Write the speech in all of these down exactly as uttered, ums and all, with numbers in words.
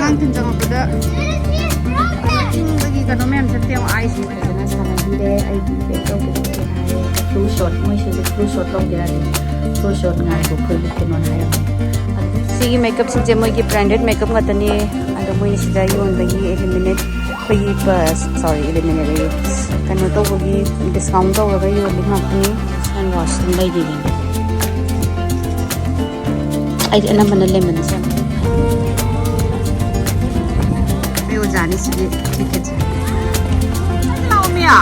ꯑꯉꯥꯡ ꯊꯤꯟ ꯆꯪꯉꯛꯄꯗ ꯏꯪꯕꯒꯤ ꯀꯩꯅꯣ ꯃꯌꯥꯝꯁꯦ ꯑꯝꯇ ꯌꯦꯡꯉꯣ, ꯑꯥꯏꯁ ꯐꯖꯅ ꯁꯥꯟꯅꯍꯟꯗꯦ꯫ ꯑꯩꯗꯤ ꯀꯩꯅꯣ ꯇꯧꯒꯦ ꯍꯥꯏꯔꯦ, ꯐ꯭ꯂꯨ ꯁꯣꯠ, ꯃꯣꯏꯁꯤꯁꯨ ꯐ꯭ꯂꯨ ꯁꯣꯠ ꯂꯧꯒꯦ ꯍꯥꯏꯔꯦ꯫ ꯐ꯭ꯂꯨ ꯁꯣꯠ ꯉꯥꯏꯈꯣ, ꯐꯨꯔꯤꯠ ꯀꯩꯅꯣꯅ ꯍꯥꯏꯔꯝꯃꯦ꯫ ꯁꯤꯒꯤ ꯃꯦꯀꯞꯁꯤꯡꯁꯦ ꯃꯣꯏꯒꯤ ꯕ꯭ꯔꯥꯟꯗꯦꯗ ꯃꯦꯀꯞ ꯉꯥꯛꯇꯅꯤ꯫ ꯑꯗꯣ ꯃꯣꯏꯅ ꯁꯤꯗ ꯌꯣꯟꯕꯒꯤ ꯑꯦꯂꯤꯃꯤꯅꯦꯠ, ꯑꯩꯈꯣꯏꯒꯤ ꯁꯣꯔꯤ, ꯑꯦꯂꯤꯃꯤꯅꯦꯠ ꯀꯩꯅꯣ ꯇꯧꯕꯒꯤ ꯗꯤꯁꯀꯥꯎꯟ ꯇꯧꯔꯒ ꯌꯣꯜꯂꯤ ꯉꯥꯛꯇꯅꯤ꯫ ꯍꯦꯟ ꯋꯥꯁ ꯑꯗꯨꯝ ꯂꯩꯕꯤꯕꯅꯦ꯫ ꯑꯩꯗꯤ ꯑꯅꯝꯕꯅ ꯂꯦꯃꯟꯁꯦ ꯌꯥꯝ ꯑꯩ ꯑꯣꯖꯥꯅꯤ ꯁꯤꯒꯤ ꯇꯤꯀꯦꯠꯁꯦ꯫ ꯂꯥꯛꯑꯣ ꯃꯤꯌꯥ꯫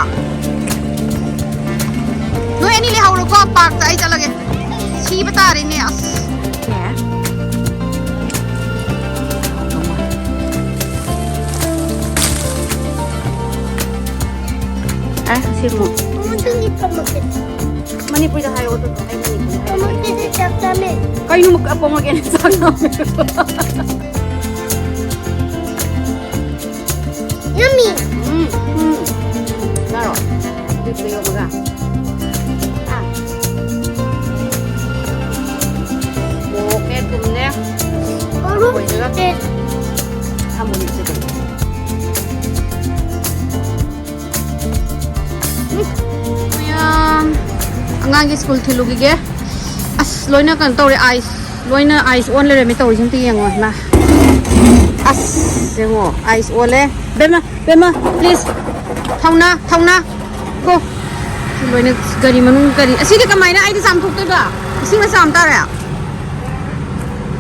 ꯅꯣꯏ ꯑꯅꯤ ꯂꯩꯍꯧꯔꯣꯀꯣ, ꯄꯥꯔꯛꯇ ꯑꯩ ꯆꯠꯂꯒꯦ꯫ ꯁꯤꯕ ꯇꯥꯔꯦꯅꯦ ꯑꯁ꯫ ꯑꯁ ꯁꯤ ꯑꯃꯨꯛ꯫ ꯃꯅꯤꯄꯨꯔꯤꯗ ꯍꯥꯏꯔꯛꯑꯣ ꯑꯗꯨꯗꯣ꯫ ꯑꯩ ꯃꯅꯤꯄꯨꯔꯤꯗ ꯍꯥꯏꯔꯛꯑꯣ꯫ ꯀꯩꯅꯣ ꯑꯃꯨꯛ ꯑꯄꯣꯝꯃꯒꯦ ꯆꯥꯛ ꯂꯥꯝꯃꯦ꯫ Yummy. ꯎꯝ, ꯎꯝ꯫ ꯆꯥꯔꯣ꯫ ꯑꯗꯨ ꯌꯣꯝꯃꯒ꯫ ꯑꯥ꯫ ꯃꯣꯔꯣꯛꯅꯦ, ꯊꯨꯝꯅꯦ꯫ ꯃꯣꯔꯣꯛ ꯑꯣꯏꯗꯣꯏꯔꯥ? ꯇꯦꯁ꯫ ꯊꯝꯃꯨꯅꯦ ꯁꯤꯗꯤ꯫ ꯃꯌꯥꯝ ꯑꯉꯥꯡꯒꯤ ꯁ꯭ꯀꯨꯜ ꯊꯤꯜꯂꯨꯈꯤꯒꯦ꯫ ꯑꯁ, ꯂꯣꯏꯅ ꯀꯩꯅꯣ ꯇꯧꯔꯦ, ꯑꯥꯏꯁ, ꯂꯣꯏꯅ ꯑꯥꯏꯁ ꯑꯣꯟ ꯂꯩꯔꯝꯃꯦ ꯇꯧꯔꯤꯁꯦ, ꯑꯝꯇ ꯌꯦꯡꯉꯣ꯫ ꯏꯃꯥ꯫ ꯑꯁ, ꯌꯦꯡꯉꯣ, ꯑꯥꯏꯁ ꯑꯣꯜꯂꯦ꯫ ꯕꯦꯝꯃ, ꯕꯦꯝꯃ, please꯫ ꯊꯧꯅꯥ, ꯊꯧꯅꯥ꯫ ꯀꯣ꯫ ꯁꯤ ꯂꯣꯏꯅ ꯒꯥꯔꯤ ꯃꯅꯨꯡ ꯀꯔꯤ, ꯑꯁꯤꯗꯤ ꯀꯃꯥꯏꯅ ꯑꯩꯗꯤ ꯆꯥꯝꯊꯣꯛꯇꯣꯏꯕ? ꯏꯁꯤꯡꯅ ꯆꯥꯝ ꯇꯥꯔꯦ꯫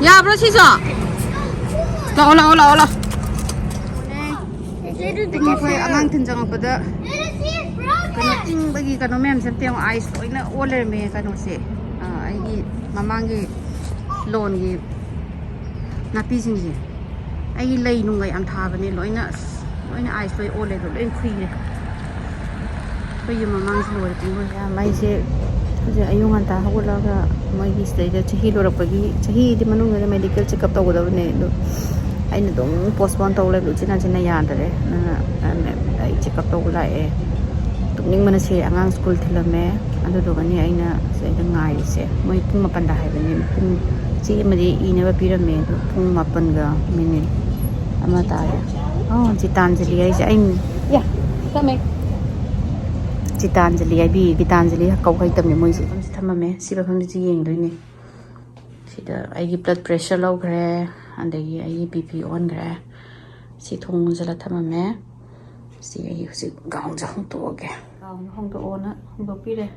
ꯌꯥꯕ꯭ꯔꯣ ꯁꯤꯁꯨ? ꯂꯥꯛꯑꯣ, ꯂꯥꯛꯑꯣ, ꯂꯥꯛꯑꯣ, ꯂꯥꯛꯑꯣ꯫ ꯑꯩꯈꯣꯏ ꯑꯉꯥꯡ ꯊꯤꯟ ꯆꯪꯉꯛꯄꯗ ꯀꯩꯅꯣ ꯏꯪꯕꯒꯤ ꯀꯩꯅꯣ ꯃꯌꯥꯝꯁꯦ ꯑꯝꯇ ꯌꯦꯡꯉꯣ, ꯑꯥꯏꯁ ꯂꯣꯏꯅ ꯑꯣꯜ ꯂꯩꯔꯝꯃꯦ ꯀꯩꯅꯣꯁꯦ꯫ ꯑꯥ, ꯑꯩꯒꯤ ꯃꯃꯥꯡꯒꯤ ꯂꯣꯟꯒꯤ ꯅꯥꯄꯤꯁꯤꯡꯁꯦ, ꯑꯩꯒꯤ ꯂꯩ ꯅꯨꯡꯒ ꯌꯥꯝ ꯊꯥꯕꯅꯦ, ꯂꯣꯏꯅ ꯑꯁ, ꯂꯣꯏꯅ ꯑꯥꯏꯁ ꯂꯣꯏ ꯑꯣꯜꯂꯦ, ꯑꯗꯣ ꯂꯣꯏ ꯈꯨꯏꯔꯦ꯫ ꯑꯩꯈꯣꯏ ꯌꯨꯝ ꯃꯃꯥꯡꯁꯤ ꯂꯣꯏꯔꯦ ꯄꯨꯡꯂꯣꯏ꯫ ꯃꯩꯁꯦ ꯍꯧꯖꯤꯛ ꯑꯌꯨꯛ ꯉꯟꯇꯥ ꯍꯧꯒꯠꯂꯒ ꯃꯣꯏꯒꯤ ꯁꯤꯗꯩꯗ ꯆꯍꯤ ꯂꯣꯏꯔꯛꯄꯒꯤ, ꯆꯍꯤꯗꯤ ꯃꯅꯨꯡꯗ ꯃꯦꯗꯤꯀꯦꯜ ꯆꯦꯛꯑꯞ ꯇꯧꯒꯗꯕꯅꯦ, ꯑꯗꯣ ꯑꯩꯅ ꯑꯗꯨꯝ ꯄꯣꯁꯄꯣꯟ ꯇꯧ ꯂꯩꯕꯗꯣ ꯎꯆꯤꯟ ꯅꯥꯆꯤꯟꯅ ꯌꯥꯗꯔꯦ꯫ ꯑꯗꯨꯅ ꯑꯩ ꯆꯦꯛꯑꯞ ꯇꯧꯕ ꯂꯥꯛꯑꯦ꯫ ꯇꯨꯝꯅꯤꯡꯕꯅ ꯁꯤꯔꯦ꯫ ꯑꯉꯥꯡ ꯁ꯭ꯀꯨꯜ ꯊꯤꯜꯂꯝꯃꯦ, ꯑꯗꯨꯗꯨꯒꯅꯤ ꯑꯩꯅ ꯁꯤꯗꯩꯗ ꯉꯥꯏꯔꯤꯁꯦ꯫ ꯃꯣꯏ ꯄꯨꯡ ꯃꯥꯄꯟꯗ ꯍꯥꯏꯕꯅꯦ, ꯄꯨꯡ ꯆꯦ ꯑꯃꯗꯤ ꯏꯅꯕ ꯄꯤꯔꯝꯃꯦ, ꯑꯗꯣ ꯄꯨꯡ ꯃꯥꯄꯟꯒ ꯃꯤꯅꯤꯠ ꯑꯃ ꯇꯥꯔꯦ꯫ ꯑꯣ, ꯖꯤꯇꯥꯟꯖꯂꯤ ꯍꯥꯏꯁꯦ ꯑꯩ꯫ ꯌꯥ, ꯇꯝꯃꯦ꯫ ꯖꯤꯇꯥꯟꯖꯂꯤ ꯍꯥꯏꯕꯤ, ꯒꯤꯇꯥꯟꯖꯂꯤ ꯀꯧ ꯍꯩꯇꯕꯅꯦ ꯃꯣꯏꯁꯦ꯫ ꯃꯐꯝꯁꯤ ꯊꯝꯃꯝꯃꯦ꯫ ꯁꯤ ꯃꯐꯝꯁꯤ ꯌꯦꯡꯗꯣꯏꯅꯦ꯫ ꯁꯤꯗ ꯑꯩꯒꯤ blood pressure ꯂꯧꯈ꯭ꯔꯦ, ꯑꯗꯒꯤ ꯑꯩꯒꯤ BP ꯑꯣꯟꯈ꯭ꯔꯦ꯫ ꯁꯤ ꯊꯣꯡ ꯂꯣꯟꯁꯤꯜꯂ ꯊꯝꯃꯝꯃꯦ꯫ ꯁꯤ ꯑꯩ ꯍꯧꯖꯤꯛ gownꯁꯦ ꯍꯣꯡꯗꯣꯛꯑꯒꯦ꯫ Gown ꯍꯣꯡꯗꯣꯛꯑꯣꯅ ꯍꯣꯡꯗꯣꯛꯄꯤꯔꯦ꯫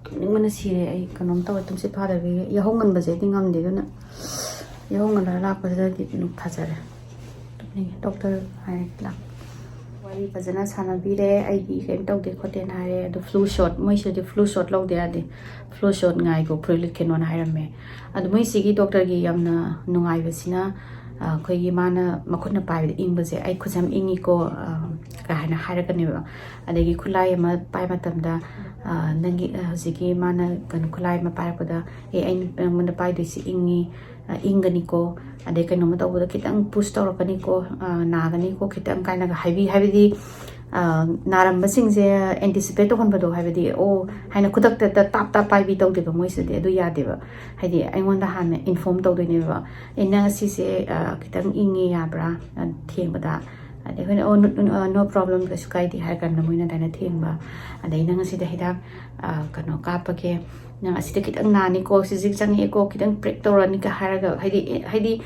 ꯇꯨꯝꯅꯤꯡꯕꯅ ꯁꯤꯔꯦ ꯑꯩ, ꯀꯩꯅꯣꯝ ꯇꯧꯔꯦ, ꯇꯨꯝꯁꯤꯠ ꯐꯥꯗꯕꯒꯤ꯫ ꯌꯥꯍꯧ ꯉꯟꯕꯁꯦ ꯑꯩꯗꯤ ꯉꯝꯗꯦ, ꯑꯗꯨꯅ ꯌꯥꯍꯧ ꯉꯟꯂ ꯂꯥꯛꯄꯁꯤꯗꯗꯤ ꯑꯗꯨꯝ ꯐꯖꯔꯦ꯫ ꯇꯨꯝꯅꯤꯡꯉꯦ꯫ Doctor ꯍꯥꯏꯔꯦ ꯂꯥꯛ-, ꯋꯥꯔꯤ ꯐꯖꯅ ꯁꯥꯟꯅꯕꯤꯔꯦ꯫ ꯑꯩꯗꯤ ꯀꯩꯝ ꯇꯧꯗꯦ ꯈꯣꯠꯇꯦꯅ ꯍꯥꯏꯔꯦ꯫ ꯑꯗꯣ flu shot, ꯃꯣꯏꯁꯤꯗꯗꯤ flu shot ꯂꯧꯗ ꯌꯥꯗꯦ꯫ Flu shot ꯉꯥꯏꯈꯣ, ꯐꯨꯔꯤꯠ ꯂꯤꯠꯈꯤꯅꯣꯅ ꯍꯥꯏꯔꯝꯃꯦ꯫ ꯑꯗꯣ ꯃꯣꯏꯁꯤꯒꯤ doctorꯒꯤ ꯌꯥꯝꯅ ꯅꯨꯡꯉꯥꯏꯕꯁꯤꯅ, ꯑ, ꯑꯩꯈꯣꯏꯒꯤ ꯃꯥꯅ ꯃꯈꯨꯠꯅ ꯄꯥꯏꯕꯗ ꯏꯪꯕꯁꯦ, "ꯑꯩ ꯈꯨꯠꯁꯦ ꯌꯥꯝ ꯏꯪꯉꯤꯀꯣ", ꯑ, ꯀꯥꯏꯅ ꯍꯥꯏꯔꯛꯀꯅꯦꯕ꯫ ꯑꯗꯒꯤ ꯈꯨꯠꯂꯥꯏ ꯑꯃ ꯄꯥꯏ ꯃꯇꯝꯗ, ꯑ, ꯅꯪꯒꯤ, ꯑ, ꯍꯧꯖꯤꯛꯀꯤ ꯃꯥꯅ ꯀꯩꯅꯣ ꯈꯨꯠꯂꯥꯏ ꯑꯃ ꯄꯥꯏꯔꯛꯄꯗ, "ꯑꯦ, ꯑꯩꯅ ꯅꯉꯣꯟꯗ ꯄꯥꯏꯗꯣꯏꯁꯤ ꯏꯪꯉꯤ, ꯑ, ꯏꯪꯒꯅꯤꯀꯣ, ꯑꯗꯩ ꯀꯩꯅꯣꯝꯃ ꯇꯧꯕꯗ ꯈꯤꯇꯪ push ꯇꯧꯔꯛꯀꯅꯤꯀꯣ, ꯑ, ꯅꯥꯒꯅꯤꯀꯣ ꯈꯤꯇꯪ" ꯀꯥꯏꯅꯒ ꯍꯥꯏꯕꯤ-, ꯍꯥꯏꯕꯗꯤ, ꯑ, ꯅꯥꯔꯝꯕꯁꯤꯡꯁꯦ anticipate ꯇꯧꯍꯟꯕꯗꯣ, ꯍꯥꯏꯕꯗꯤ, "ꯑꯣ" ꯍꯥꯏꯅ ꯈꯨꯗꯛꯇ ꯇꯥꯞ ꯇꯥꯞ ꯄꯥꯏꯕꯤ ꯇꯧꯗꯦꯕ ꯃꯣꯏꯁꯤꯗꯤ, ꯑꯗꯨ ꯌꯥꯗꯦꯕ꯫ ꯍꯥꯏꯗꯤ ꯑꯩꯉꯣꯟꯗ ꯍꯥꯟꯅ inform ꯇꯧꯗꯣꯏꯅꯦꯕ, "ꯑꯦ, ꯅꯪ ꯑꯁꯤꯁꯦ, ꯑ, ꯈꯤꯇꯪ ꯏꯪꯉꯦ, ꯌꯥꯕ꯭ꯔꯥ?" ꯑ, ꯊꯦꯡꯕꯗ꯫ ꯑꯗꯩ ꯑꯩꯈꯣꯏꯅ, "ꯑꯣ, no, no, no problem, ꯀꯩꯁꯨ ꯀꯥꯏꯗꯦ" ꯍꯥꯏꯔ ꯀꯥꯟꯗ ꯃꯣꯏꯅ ꯑꯗꯨꯃꯥꯏꯅ ꯊꯦꯡꯕ꯫ ꯑꯗꯩ "ꯅꯪ ꯑꯁꯤꯗ ꯍꯤꯗꯥꯛ, ꯑ, ꯀꯩꯅꯣ ꯀꯥꯞꯄꯒꯦ, ꯅꯪ ꯑꯁꯤꯗ ꯈꯤꯇꯪ ꯅꯥꯅꯤꯀꯣ, ꯁꯤꯁꯦ ꯆꯪꯉꯛꯑꯦꯀꯣ, ꯈꯤꯇꯪ prick ꯇꯧꯔꯅꯤꯒ" ꯍꯥꯏꯔꯒ, ꯍꯥꯏꯗꯤ, ꯑꯦ, ꯍꯥꯏꯗꯤ,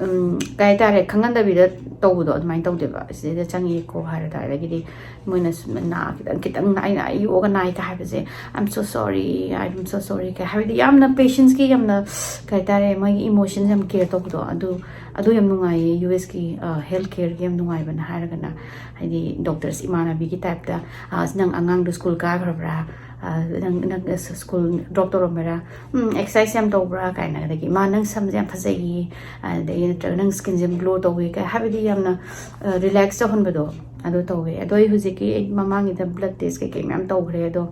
ꯎꯝ, ꯀꯩ ꯍꯥꯏꯇꯥꯔꯦ, ꯈꯪꯍꯟꯗꯕꯤꯗ ꯇꯧꯕꯗꯣ ꯑꯗꯨꯃꯥꯏꯅ ꯇꯧꯗꯦꯕ꯫ "ꯁꯤꯗꯩꯗ ꯆꯪꯉꯛꯑꯦꯀꯣ" ꯍꯥꯏꯔ ꯇꯥꯔꯒꯗꯤ ꯃꯣꯏꯅ ꯁꯨꯝ ꯅꯥ ꯈꯤꯇꯪ, ꯈꯤꯇꯪ ꯑꯩꯅ ꯑꯩ ꯌꯣꯛꯑꯒ ꯅꯥꯏ ꯀ ꯍꯥꯏꯕꯁꯦ, "I'm so sorry, I'm so sorry" ꯀ ꯍꯥꯏꯕꯗꯤ ꯌꯥꯝꯅ patientsꯀꯤ ꯌꯥꯝꯅ, ꯀꯩ ꯍꯥꯏꯇꯥꯔꯦ, ꯃꯣꯏꯒꯤ emotions ꯌꯥꯝ care ꯇꯧꯕꯗꯣ, ꯑꯗꯨ, ꯑꯗꯨ ꯌꯥꯝ ꯅꯨꯡꯉꯥꯏꯌꯦ꯫ USꯀꯤ, ꯑ, health careꯒꯤ ꯌꯥꯝ ꯅꯨꯡꯉꯥꯏꯕꯅ ꯍꯥꯏꯔꯒꯅ, ꯍꯥꯏꯗꯤ doctors ꯏꯃꯥꯟꯅꯕꯤꯒꯤ typeꯇ, "ꯑ, ꯅꯪ ꯑꯉꯥꯡꯗꯣ school ꯀꯥꯈ꯭ꯔꯕ꯭ꯔꯥ? ꯑ, ꯅꯪ, ꯅꯪ school drop ꯇꯧꯔꯝꯕ꯭ꯔꯥ? ꯎꯝ, exercise ꯌꯥꯝ ꯇꯧꯕ꯭ꯔꯥ?" ꯀꯥꯏꯅ, ꯑꯗꯒꯤ, "ꯃꯥ, ꯅꯪ ꯁꯝꯁꯦ ꯌꯥꯝ ꯐꯖꯩꯌꯦ", ꯑꯗꯒꯤ ꯅꯠꯇ꯭ꯔꯒ "ꯅꯪ skinꯁꯦ ꯌꯥꯝ glow ꯇꯧꯋꯦ" ꯀꯥꯏ ꯍꯥꯏꯕꯗꯤ ꯌꯥꯝꯅ, ꯑ, relax ꯇꯧꯍꯟꯕꯗꯣ ꯑꯗꯨ ꯇꯧꯋꯦ꯫ ꯑꯗꯣ ꯑꯩ ꯍꯧꯖꯤꯛꯀꯤ ꯑꯩ ꯃꯃꯥꯡꯒꯤꯗ blood test ꯀꯩꯀꯩ ꯃꯌꯥꯝ ꯇꯧꯈ꯭ꯔꯦ꯫ ꯑꯗꯣ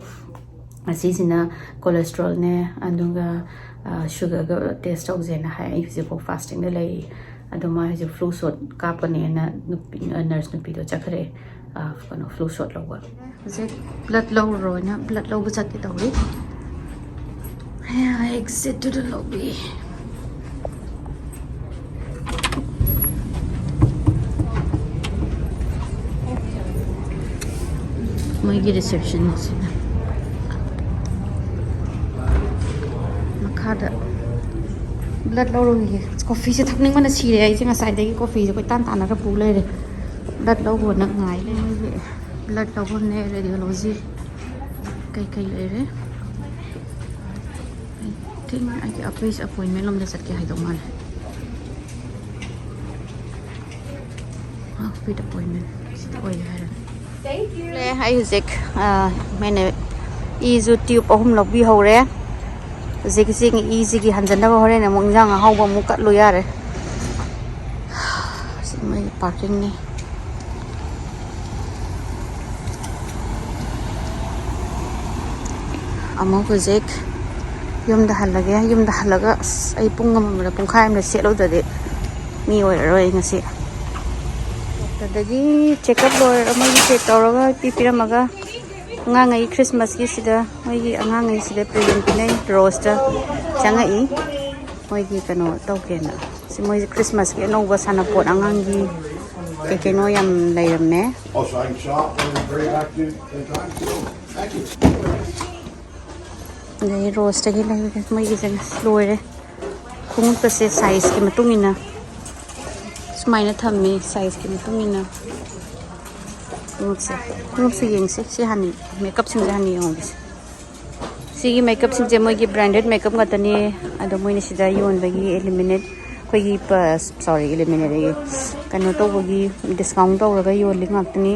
ꯑꯁꯤꯁꯤꯅ cholesterolꯅꯦ, ꯑꯗꯨꯒ, ꯑ, sugarꯒ test ꯇꯧꯁꯦꯅ ꯍꯥꯏ꯫ ꯑꯩ ꯍꯧꯖꯤꯛꯐꯥꯎ fastingꯗ ꯂꯩꯔꯤ꯫ ꯑꯗꯣ ꯃꯥ ꯍꯧꯖꯤꯛ flu shot ꯀꯥꯞꯀꯅꯦꯅ ꯅꯨꯄꯤ, ꯑ, nurse ꯅꯨꯄꯤꯗꯣ ꯆꯠꯈ꯭ꯔꯦ, ꯑ, ꯀꯩꯅꯣ, flu shot ꯂꯧꯕ꯫ ꯍꯧꯖꯤꯛ blood ꯂꯧꯔꯨꯔꯣꯅ blood ꯂꯧꯕ ꯆꯠꯀꯦ ꯇꯧꯔꯤ꯫ ꯑꯦ, exitꯇꯨꯗ ꯂꯧꯕꯤ꯫ ꯃꯣꯏꯒꯤ ꯔꯤꯁꯦꯞꯁꯟꯁꯤꯅ ꯃꯈꯥꯗ ꯕ꯭ꯂꯠ ꯂꯧꯔꯨꯈꯤꯒꯦ꯫ ꯀꯣꯐꯤꯁꯦ ꯊꯛꯅꯤꯡꯕꯅ ꯁꯤꯔꯦ ꯑꯩꯁꯦ꯫ ꯉꯁꯥꯏꯗꯒꯤ ꯀꯣꯐꯤꯁꯦ ꯀꯣꯏꯇꯥꯟ ꯇꯥꯟꯅꯔ ꯄꯨ ꯂꯩꯔꯦ꯫ ꯕ꯭ꯂꯠ ꯂꯧꯕꯅ ꯉꯥꯏ ꯂꯩ꯫ ꯃꯣꯏꯒꯤ ꯕ꯭ꯂꯠ ꯂꯧꯐꯝꯅꯦ, ꯔꯦꯗꯤꯑꯣꯂꯣꯖꯤ ꯀꯩꯀꯩ ꯂꯩꯔꯦ꯫ ꯑꯩ ꯊꯤꯡ ꯑꯩꯒꯤ ꯑꯣꯐꯤꯁ ꯑꯦꯄꯣꯏꯟꯃꯦꯟ ꯂꯣꯝꯗ ꯆꯠꯀꯦ ꯍꯥꯏꯗꯧ ꯃꯥꯜꯂꯦ꯫ ꯑꯣꯐꯤꯁ ꯑꯦꯄꯣꯏꯟꯃꯦꯟ ꯁꯤꯗ ꯑꯣꯏꯔꯦ ꯍꯥꯏꯔꯅꯤ꯫ ꯂꯦ, ꯑꯩ ꯍꯧꯖꯤꯛ, ꯑ, ꯃꯦꯅꯦ-, ꯏꯁꯨ ꯇ꯭ꯌꯨꯕ ꯑꯍꯨꯝ ꯂꯧꯕꯤꯍꯧꯔꯦ꯫ ꯍꯧꯖꯤꯛ ꯏꯆꯦꯒꯤ ꯏꯁꯤꯒꯤ ꯍꯟꯖꯅꯕ ꯍꯣꯔꯦꯟ ꯑꯃꯨꯛ ꯏꯟꯖꯥꯡ ꯑꯍꯥꯎꯕ ꯑꯃꯨꯛ ꯀꯠꯂꯨ ꯌꯥꯔꯦ꯫ ꯁꯤ ꯃꯣꯏꯒꯤ ꯄꯥꯔꯀꯤꯡꯅꯤ꯫ ꯑꯃꯨꯛ ꯍꯧꯖꯤꯛ ꯌꯨꯝꯗ ꯍꯜꯂꯒꯦ꯫ ꯌꯨꯝꯗ ꯍꯜꯂꯒ ꯑꯁ ꯑꯩ ꯄꯨꯡ ꯑꯃ ꯑꯃꯗ ꯄꯨꯡꯈꯥꯏ ꯑꯃꯗ ꯁꯦꯠꯍꯧꯗ꯭ꯔꯗꯤ ꯃꯤ ꯑꯣꯏꯔꯔꯣꯏ ꯑꯩ ꯉꯁꯤ꯫ ꯗꯣꯛꯇꯔꯗꯒꯤ ꯆꯦꯛꯑꯞ ꯂꯣꯏꯔꯒ ꯃꯣꯏꯒꯤ ꯆꯦꯛ ꯇꯧꯔꯒ ꯄꯤꯕꯤꯔꯝꯃꯒ ꯑꯉꯥꯡꯉꯩ ꯈ꯭ꯔꯤꯁꯃꯥꯁꯀꯤ ꯁꯤꯗ ꯃꯣꯏꯒꯤ ꯑꯉꯥꯡꯉꯩꯁꯤꯗ ꯄ꯭ꯔꯦꯖꯦꯟ ꯄꯤꯅꯩ꯫ ꯔꯣꯁꯇ ꯆꯪꯉꯛꯏ ꯃꯣꯏꯒꯤ ꯀꯩꯅꯣ ꯇꯧꯒꯦꯅ꯫ ꯁꯤ ꯃꯣꯏꯁꯦ ꯈ꯭ꯔꯤꯁꯃꯥꯁꯀꯤ ꯑꯅꯧꯕ ꯁꯥꯟꯅꯄꯣꯠ ꯑꯉꯥꯡꯒꯤ ꯀꯩ ꯀꯩꯅꯣ ꯌꯥꯝ ꯂꯩꯔꯝꯃꯦ꯫ Also, I can shop. I'm very active in time, so thank you. ꯑꯗꯩ ꯔꯣꯁꯇꯒꯤ ꯂꯩꯔꯦ ꯃꯣꯏꯒꯤꯁꯦ꯫ ꯂꯣꯏꯔꯦ꯫ ꯈꯣꯡꯎꯞꯀꯁꯦ ꯁꯥꯏꯖꯀꯤ ꯃꯇꯨꯡ ꯏꯟꯅ ꯁꯨꯃꯥꯏꯅ ꯊꯝꯃꯦ, ꯁꯥꯏꯖꯀꯤ ꯃꯇꯨꯡ ꯏꯟꯅ꯫ ꯈꯣꯡꯎꯞꯁꯦ, ꯈꯣꯡꯎꯞꯁꯨ ꯌꯦꯡꯁꯦ꯫ ꯁꯤ ꯍꯥꯟꯅ, ꯃꯦꯀꯞꯁꯤꯡꯁꯦ ꯍꯥꯟꯅ ꯌꯦꯡꯍꯧꯒꯦꯁꯦ꯫ ꯁꯤꯒꯤ ꯃꯦꯀꯞꯁꯤꯡꯁꯦ ꯃꯣꯏꯒꯤ ꯕ꯭ꯔꯥꯟꯗꯦꯗ ꯃꯦꯀꯞ ꯉꯥꯛꯇꯅꯤ꯫ ꯑꯗꯣ ꯃꯣꯏꯅ ꯁꯤꯗ ꯌꯣꯟꯕꯒꯤ ꯑꯦꯂꯤꯃꯤꯅꯦꯠ, ꯑꯩꯈꯣꯏꯒꯤ ꯄ-, ꯁꯣꯔꯤ, ꯑꯦꯂꯤꯃꯤꯅꯦꯠ ꯑꯌꯦ, ꯀꯩꯅꯣ ꯇꯧꯕꯒꯤ ꯗꯤꯁꯀꯥꯎꯟ ꯇꯧꯔꯒ ꯌꯣꯜꯂꯤ ꯉꯥꯛꯇꯅꯤ꯫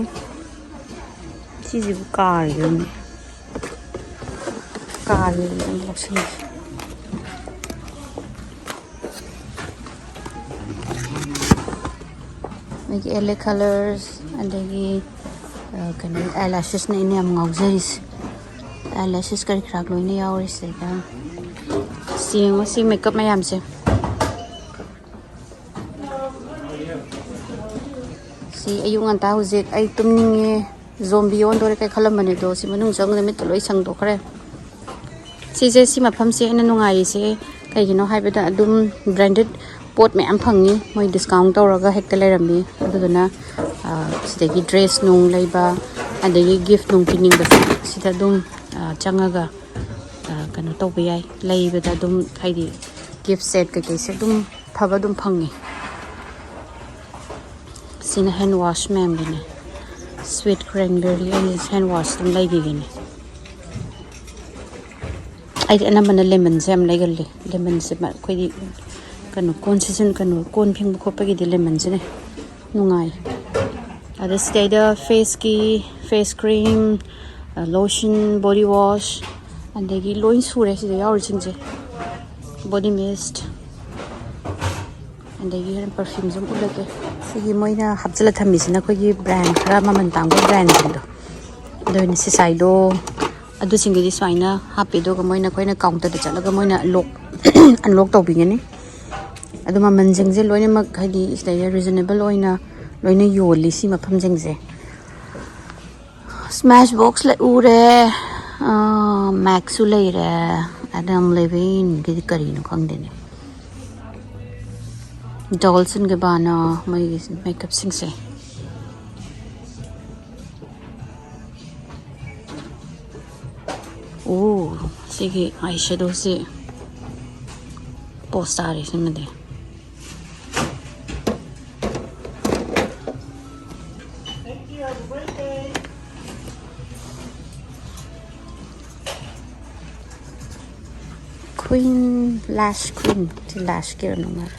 ꯁꯤꯁꯤꯕꯨ ꯀꯥꯔꯤꯔꯅꯦ? ꯀꯥꯔꯤꯔꯅꯦ ꯑꯩ ꯂꯧꯁꯤꯟꯒꯦ꯫ ꯑꯗꯒꯤ ꯑꯦꯜ ꯑꯦ ꯀꯂꯔꯁ, ꯑꯗꯒꯤ, ꯑ, ꯀꯩꯅꯣ, ꯑꯥꯏꯂꯥꯁꯦꯁꯅ ꯑꯩꯅ ꯌꯥꯝ ꯉꯥꯎꯖꯔꯤꯁꯦ꯫ ꯑꯥꯏꯂꯥꯁꯦꯁ ꯀꯔꯤ ꯀꯔꯥ ꯂꯣꯏꯅ ꯌꯥꯎꯔꯤꯁꯤꯗ꯫ ꯁꯤ ꯌꯦꯡꯉꯣ, ꯁꯤ ꯃꯦꯀꯞ ꯃꯌꯥꯝꯁꯦ꯫ ꯁꯤ ꯑꯌꯨꯛ ꯉꯟꯇꯥ ꯍꯧꯖꯤꯛ ꯑꯩ ꯇꯨꯝꯅꯤꯡꯉꯦ, ꯖꯣꯝꯕꯤ ꯑꯣꯟꯗꯣꯔꯦ ꯀꯥꯏ ꯈꯜꯂꯝꯕꯅꯦ, ꯑꯗꯣ ꯁꯤ ꯃꯅꯨꯡ ꯆꯪꯉꯒ ꯃꯤꯠꯇ ꯂꯣꯏ ꯁꯪꯗꯣꯛꯈ꯭ꯔꯦ꯫ ꯁꯤꯁꯦ, ꯁꯤ ꯃꯐꯝꯁꯦ ꯑꯩꯅ ꯅꯨꯡꯉꯥꯏꯔꯤꯁꯦ ꯀꯩꯒꯤꯅꯣ ꯍꯥꯏꯕꯗ ꯑꯗꯨꯝ ꯕ꯭ꯔꯥꯟꯗꯦꯗ ꯄꯣꯠ ꯃꯌꯥꯝ ꯐꯪꯉꯤ, ꯃꯣꯏ ꯗꯤꯁꯀꯥꯎꯟ ꯇꯧꯔꯒ ꯍꯦꯛꯇ ꯂꯩꯔꯝꯃꯤ꯫ ꯑꯗꯨꯗꯨꯅ, ꯑ, ꯁꯤꯗꯒꯤ ꯗ꯭ꯔꯦꯁ ꯅꯨꯡ ꯂꯩꯕ, ꯑꯗꯒꯤ ꯒꯤꯐ ꯅꯨꯡ ꯄꯤꯅꯤꯡꯕꯁꯦ ꯁꯤꯗ ꯑꯗꯨꯝ, ꯑ, ꯆꯪꯉꯒ, ꯑ, ꯀꯩꯅꯣ ꯇꯧꯕ ꯌꯥꯏ, ꯂꯩꯕꯗ ꯑꯗꯨꯝ, ꯍꯥꯏꯗꯤ ꯒꯤꯐ ꯁꯦꯠ ꯀꯩꯀꯩꯁꯦ ꯑꯗꯨꯝ ꯐꯕ ꯑꯗꯨꯝ ꯐꯪꯉꯤ꯫ ꯁꯤꯅ ꯍꯦꯟ ꯋꯥꯁ ꯃꯌꯥꯝꯒꯤꯅꯦ꯫ ꯁ꯭ꯋꯤꯠ ꯀ꯭ꯔꯦꯟꯕꯦꯔꯤ ꯑꯩ ꯍꯦꯟ ꯋꯥꯁ ꯑꯗꯨꯝ ꯂꯩꯈꯤꯒꯅꯤ꯫ ꯑꯩꯗꯤ ꯑꯅꯝꯕꯅ ꯂꯦꯃꯟꯁꯦ ꯌꯥꯝ ꯂꯩꯒꯜꯂꯤ꯫ ꯂꯦꯃꯟꯁꯦ ꯃ-, ꯑꯩꯈꯣꯏꯗꯤ ꯀꯩꯅꯣ, ꯀꯣꯟ ꯁꯤꯖꯤꯟ-, ꯀꯩꯅꯣ, ꯀꯣꯟ ꯐꯦꯡꯕ ꯈꯣꯠꯄꯒꯤꯗꯤ ꯂꯦꯃꯟꯁꯤꯅꯦ ꯅꯨꯡꯉꯥꯏ꯫ ꯑꯗ ꯁꯤꯗꯩꯗ ꯐꯦꯁꯀꯤ, face cream, lotion, body wash, ꯑꯗꯒꯤ ꯂꯣꯏ ꯁꯨꯔꯦ ꯁꯤꯗ ꯌꯥꯎꯔꯤꯁꯤꯡꯁꯦ꯫ ꯕꯣꯗꯤ ꯃꯤꯁ, ꯑꯗꯒꯤ ꯍꯣꯔꯦꯟ ꯄꯔꯐ꯭ꯌꯨꯝꯁꯨ ꯑꯗꯨꯝ ꯎꯠꯂꯛꯀꯦ꯫ ꯁꯤꯒꯤ ꯃꯣꯏꯅ ꯍꯥꯞꯆꯤꯜꯂ ꯊꯝꯃꯤꯁꯤꯅ ꯑꯩꯈꯣꯏꯒꯤ ꯕ꯭ꯔꯥꯟ ꯈꯔ ꯃꯃꯜ ꯇꯥꯡꯕ ꯕ꯭ꯔꯥꯟꯁꯤꯡꯗꯣ, ꯑꯗꯨ ꯑꯣꯏꯅ ꯁꯤꯁꯥꯏꯗꯣ, ꯑꯗꯨꯁꯤꯡꯗꯨꯗꯤ ꯁꯨꯃꯥꯏꯅ ꯍꯥꯞꯄꯤ꯫ ꯑꯗꯨꯒ ꯃꯣꯏꯅ ꯑꯩꯈꯣꯏꯅ ꯀꯥꯎꯟꯇꯔꯗ ꯆꯠꯂꯒ ꯃꯣꯏꯅ ꯂꯣꯛ ꯑꯟꯂꯣꯛ ꯇꯧꯕꯤꯒꯅꯤ꯫ ꯑꯗꯨ ꯃꯃꯜꯁꯤꯡꯁꯦ ꯂꯣꯏꯅꯃꯛ ꯍꯥꯏꯗꯤ ꯁꯤꯗꯩꯗ ꯔꯤꯖꯅꯦꯕꯜ ꯑꯣꯏꯅ ꯂꯣꯏꯅ ꯌꯣꯜꯂꯤ ꯁꯤ ꯃꯐꯝꯁꯤꯡꯁꯦ꯫ ꯁ꯭ꯃꯦꯁ ꯕꯣꯛꯁ ꯂꯩ-, ꯎꯔꯦ, ꯃꯦꯛꯁꯨ ꯂꯩꯔꯦ꯫ ꯑꯗꯝ ꯂꯦꯕꯤꯟꯒꯤꯗꯤ ꯀꯔꯤꯅꯣ ꯈꯪꯗꯦꯅꯦ꯫ ꯖꯣꯜꯁꯟ ꯒꯕꯥꯅ ꯃꯣꯏꯒꯤ ꯃꯦꯀꯞꯁꯤꯡꯁꯦ꯫ ꯑꯣ, ꯁꯤꯒꯤ ꯑꯥꯏ ꯁꯦꯗꯣꯁꯤ ꯄꯣꯁ ꯇꯥꯔꯦ ꯁꯤꯃꯗꯤ꯫ ꯀ꯭ꯋꯤꯟ, ꯂꯥꯁ ꯀ꯭ꯋꯤꯟ, ꯁꯤ ꯂꯥꯁꯀꯤ ꯑꯣꯏꯔꯝꯗꯧ ꯃꯥꯜꯂꯦ꯫